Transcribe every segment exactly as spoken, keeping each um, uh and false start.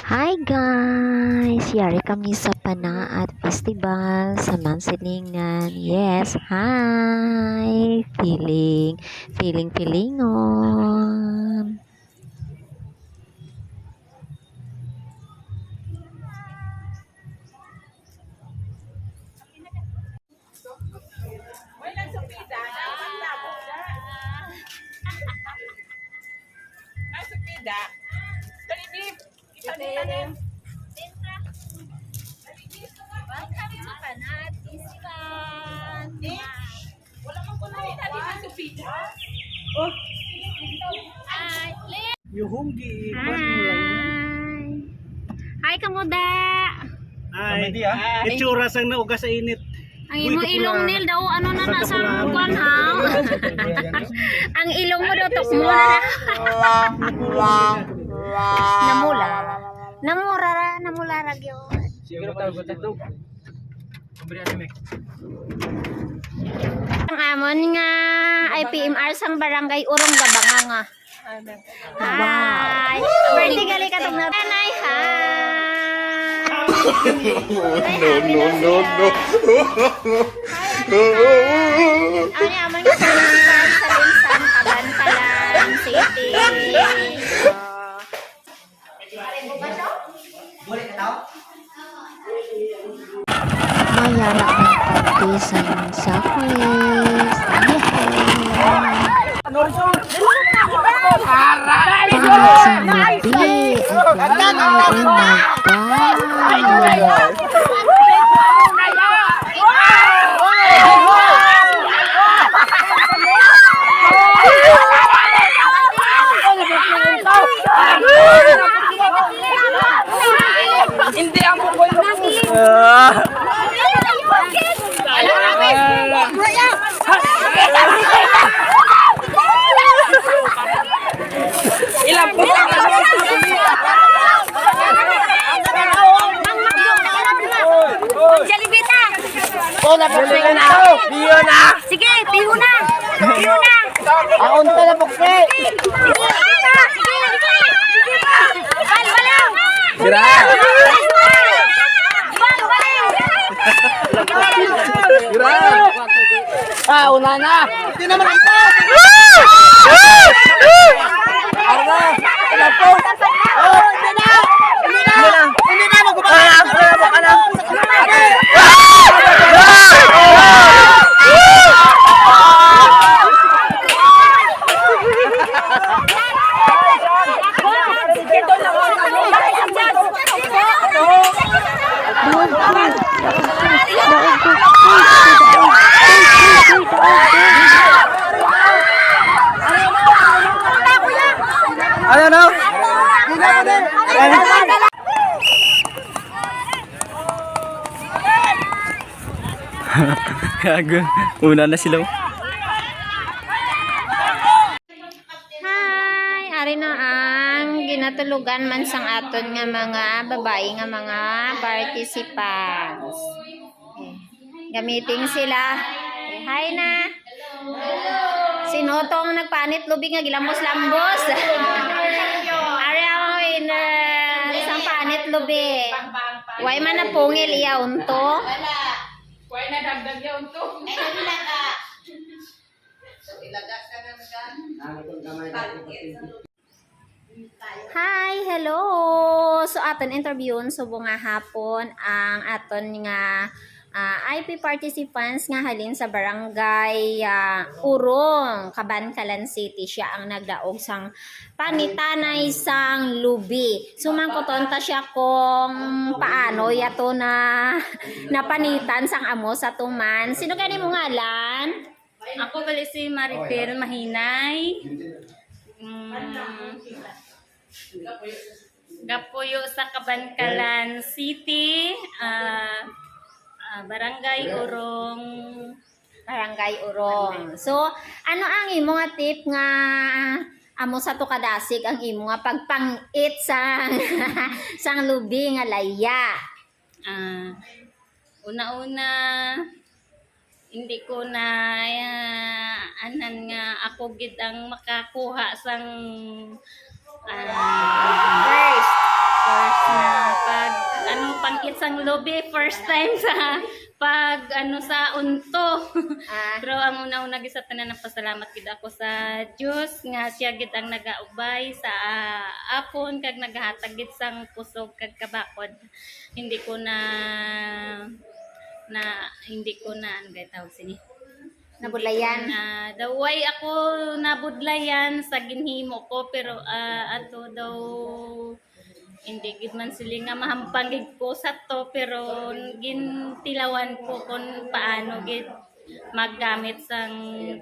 Hi guys! Yari kami sa Panaat Festival sa Mansilingan. Yes, hi! Feeling, feeling, feelingon. May nagsupida. Nagsupida. Kalibib. Welcome to Panaat Festival. Wala man ko nakita di nagsupida. Oh. Hi. Yuhong gi-, Hi. Hi, kamuda. Ay, comedy, ah. Itsura sang nauga sa init. Ang imo ilong, Nil, daw, ano na na sa kuwan, ha? Ang ilong mo daw, tukmo na na. Namula. Namura ra, namula ra gyud. Siguro tawag ko tattoo. Ang amon nga I P M R sang Barangay Urong Gabanga nga. Hi! Birthday gali katong na. Nanay, hi! No, no, no, no. Hi, Ate Ann. Ano yung amon nga sa Linsan, Kabankalan City? Oh. Mayara ang practice sang Socrates. Yehey! Pangit sang lubi. Oh my God! Hindi ang bukoy. Ah. Ilang po? Jollibee na. Oh, napuksa na. Biyo na. Sige, piho na. Piho na. Ako na na puksa. Sige, sige, sige. Bal, bal. Tira. Bal, bal. Tira. Ah, una na. Hindi naman ang Ano na? Ano po? Oh, hindi na! Hindi na! Hindi na! Hindi na! Magkubay! Ano na? Ano na? Ano, no? Gago. Una na sila. Hi! Ari na ang ginatulugan man sang aton nga mga babayi nga mga participants. Gamiting sila. Hi na. Sino tong nagpanit lubi nga gilambos-lambos? Ari ang winner sang panit lubi. Way man napungil iya unto. Way na dagdag iya unto. Hi, hello. So, aton interviewon subong nga hapon ang aton nga, ah, I P participants nga halin sa barangay, ah, Urong, Kabankalan City. Siya ang nagdaog sang panitanay sang lubi. So, mangkuton ta siya kung paano yato na napanitan sang amo sa tuman. Sino gani mo ngalan? Ako gali si Maribel Mahinay. Mm, gapuyo sa Kabankalan City, ah, ah, Barangay Urong. Barangay Urong. So, ano ang imo nga tip nga amo sa to kadasig ang imo nga pagpangit sang, sang lubi nga laya? Ah, una-una, hindi ko na, ah, anan nga ako gid ang makakuha sang, ah, first. First na. Ang itsang lubi, first time sa pag, ano, sa unto. Ah. Pero ang una-una gid sa tanan, nagpasalamat gid ako sa Dios nga siya gid ang nagaubay sa, ah, apon kag nagahatag gid sang kusog kag kabakod. Hindi ko na, na, hindi ko na, ano gani tawag sini? Nabudlayan. Na daw, way ako nabudlayan sa ginhimo ko, pero, ah, ato daw, hindi gid man sila nga mahampang gid ko sa to, pero gintilawan ko kung paano gid maggamit sang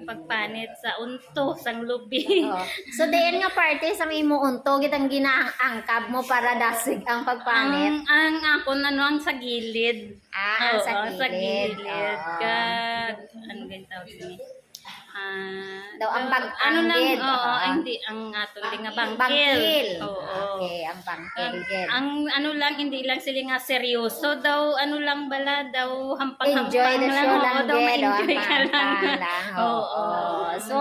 pagpanit sa unto, sang lubi. Oo. So, diin nga parte sang imo unto gid ang ginaangkab mo para dasig ang pagpanit? Ang, ang akon, ano, ang sa gilid. Ah, ang Oo, sa sa gilid. gilid. Oo. Kag, ano gani tawag sini? Ah, Daw ang daw, bag-ang ano lang, gid. oo, Oo. ay, hindi, ang aton di nga bangkil. Bangkil. Oo. Okay, ang bangkil Ang, gid. ang ano lang, hindi lang sila nga seryoso daw, ano lang bala, daw hampang-hampang Enjoy the lang, show oo, lang daw gid, oh, ma-enjoy ka lang. hampang lang, Oo. oo. So,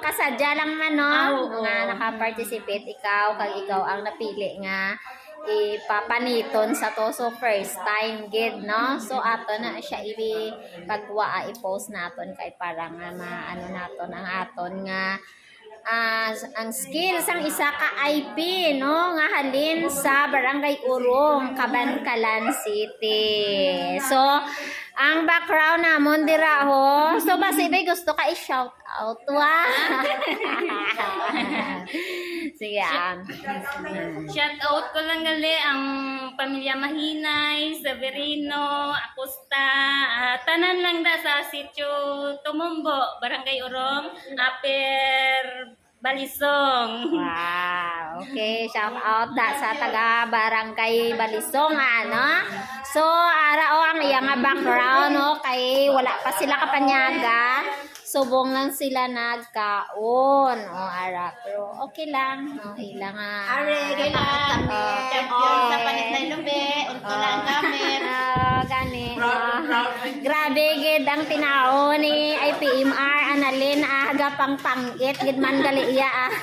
kasadya lang man, no? Ah, oo. Nga naka-participate ikaw, kag ikaw ang napili nga ipapaniton sa to. So, first time gid, no? So, ato na siya i-, pagwa, i-post naton kay para nga maano naton ang aton nga, ah, ang skill sang isa ka I P, no? Nga halin sa Barangay Urong, Kabankalan City. So, ang background namon dira, ho. So, basi may gusto ka i-shout out, wa? Sige, ah. Shout out ko lang gali ang pamilya Mahinay, Severino, Acosta, ah, tanan lang da sa Sitio Tumumbo, Barangay Urong, Upper Balisong. Wow. Okay, shout out da sa taga Barangay Balisong, ano? So, ara, o, ang iya nga background, no, kay wala pa sila kapanyaga. Subong lang sila nagkaon. O, ara, pero okay lang. O, ila nga. Are, kailangan kami. Ah, Champion sa okay. Panit na lubi. Unto lang kami. Ah, gani. Proud, Ah. proud. Grabe gid ang tinawo ni I P M R, Annalyn, ah, aga pang pangit gid man gali iya, ah.